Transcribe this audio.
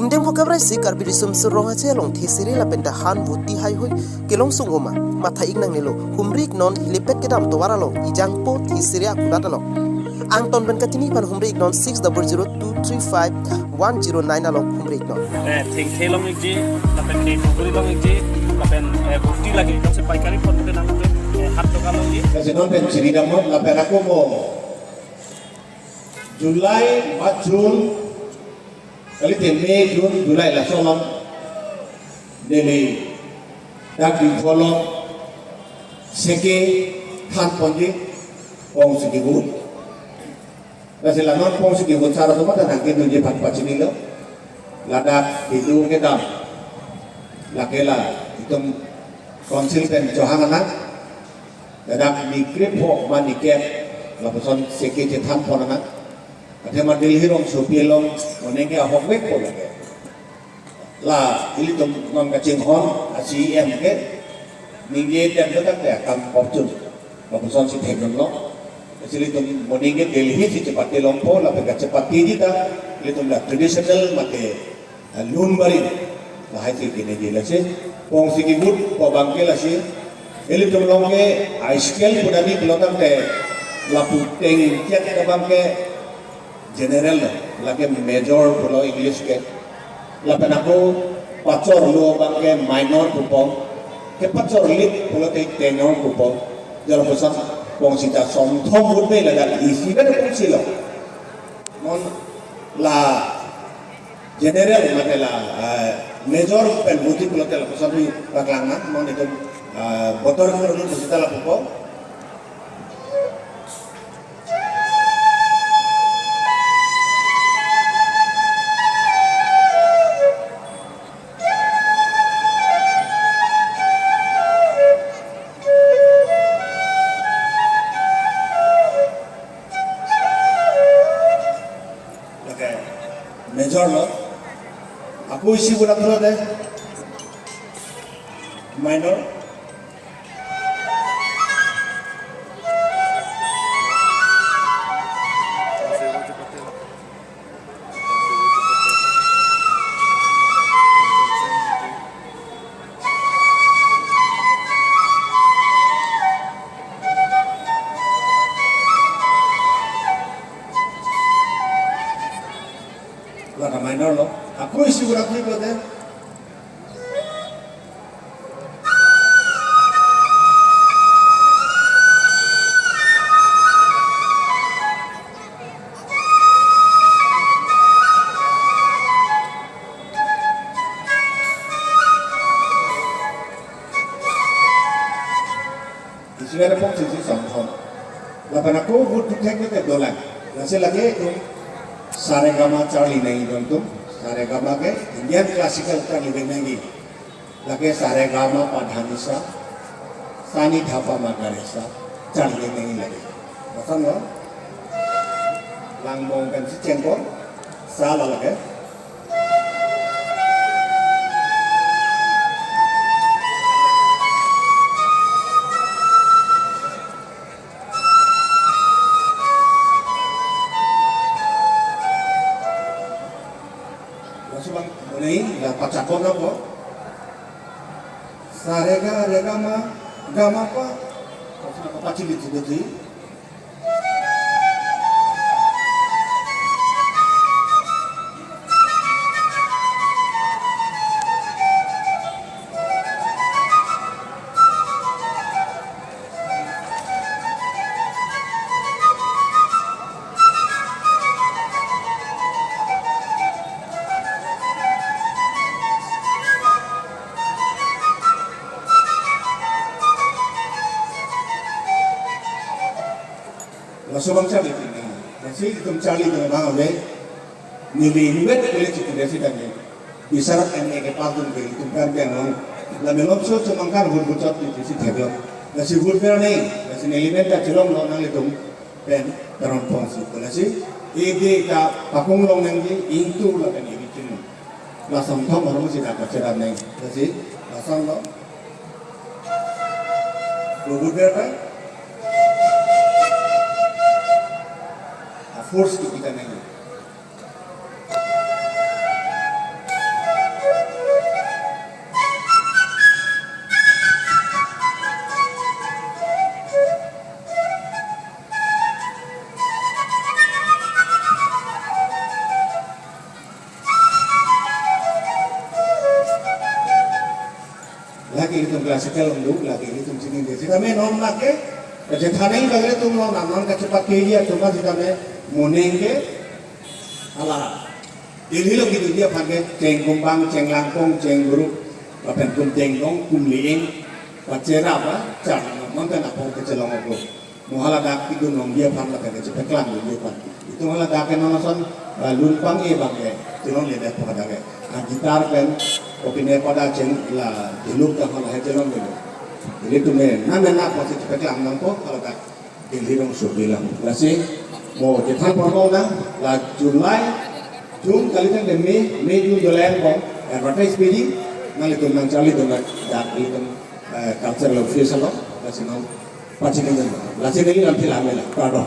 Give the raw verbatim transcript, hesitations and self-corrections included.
Indem ko kabrai si Karbi Riso Nimso Rong Aje along thesere lapen ta han voti haihui kelong sung oma, matha ik nangnelo, humri iknon helipad kedam tovar along, ejangpo thesere akulat along. Angton pen kachini aphan humri iknon six double zero two three five one zero nine along humri iknon. Eh, thengthe long ikji, lapen ke kukuri long ikji, lapen, eh, voti lagi, jongsi paikari phone ke nang ke, eh, hat toka long ikji. Kasi non pen chiri damot, lapen ako mo July, March, June, kalite May, June, July laso along neli dak di follow seke than ponji pongsi kevut. Lasi la non pongsi kevut sar atum ta nangkedunji aphan pachinilo. Ladak kedo kedam, lake la itum council pen chohang anang. Ladak ni krip ho ma ni kep, lapuson seke chethan pon anang. Athema Delhi rongsopi along moning ke ahokvekpo lake. La ilitum non kachinghon a-C E M ke ningje tem bedak de akam pokchun. Lapuson si thekdunlo. Lasi ilitum moning ke Delhi si chepate longpo, lapen kachepatiji ta ilitum la traditional mate, ah, lun barim lahai si keningje. Lasi pongsi kevutpo abangke lasi ilitum along ke high school pudani pulo tangte lapu tengchek abangke general lo, lake major pulo English ke. Lapen ako pachorlo abangke minor pupo, kepachorlit pulote tenor pupo. Jala puson pongsi ta songthom vut me ladak isi kan pongsi lo. Non la general mate la, eh, major pen voti pulote lapuson ri paklang nang, non itum, eh, botor kharun pusita lapupo. Lake major lo. Ako isi guna pulo de. Minor. Lake minor lo. Ako isi guna pulo de. Isi ada pok sisi songthom. Lapen ako vut thek ke dolang. Lasi lake itum sa re ga ma charli nangji itum. Sa re ga ma ke Indian classical charli nangji. Lake sa re ga ma pa dha ni sa, sa ni dha pa ma ga re sa, charli nangji lake. Lason lo, lang mong kan si chengkong, sa la lake. Laso abang mulai la pachakon ako. Sa re ga re ga ma ga ma pa. Laso abang pachili tu tu. Laso abang charli pini. Lasi itum charli abang ave. Neli inutvet kule chikure si tangke. Bisar M A ke pass dunke itum Karbi Anglong. La malomso chomangkar hut hut chot isi theklo. Lasi hut per nang, lasi neli pen ta chilonglo nanglitum pen taron pongsi. Lasi ide ta pakung long nangji ingtu lapen iri chinu. La songthom arong si ta kacheran nang. Lasi lason lo. Hut per ta. A force kipita nang. Lake ilitum classical along do, lake ilitum chinine. Sitame non lake, kachethan nangji abang ilitum non, non kachepakeji atum sitame moning ke, hala. Delhi along kedoji aphan ke cheng kumbang, cheng langpong, cheng guru, lapen kum dengdong, kum liing, pacherap, ah, char, non pen apor kechelong ako. Mo haladak kedun nangji aphan lapen kachepaklang nangji aphan. Itum haladak ke non ason, ah, lun pang-e abang ke, chelongledet po hadak ke. Ah, guitar pen, kopine pada cheng la deluk ta hala he chelongledet. Jadi itum ke, nan nan apot si chepaklang nangpo, haladak Delhi rongsopi lang. Lasi, mo chethan ponpo nang, la July, June kali tangte May, May, June, July angbong, advertise piji, nanglitum nangcharlidun ladak ilitum, eh, cultural office along, lasi nangpachini dun. Lasi neli lam phi lam mela, kardom.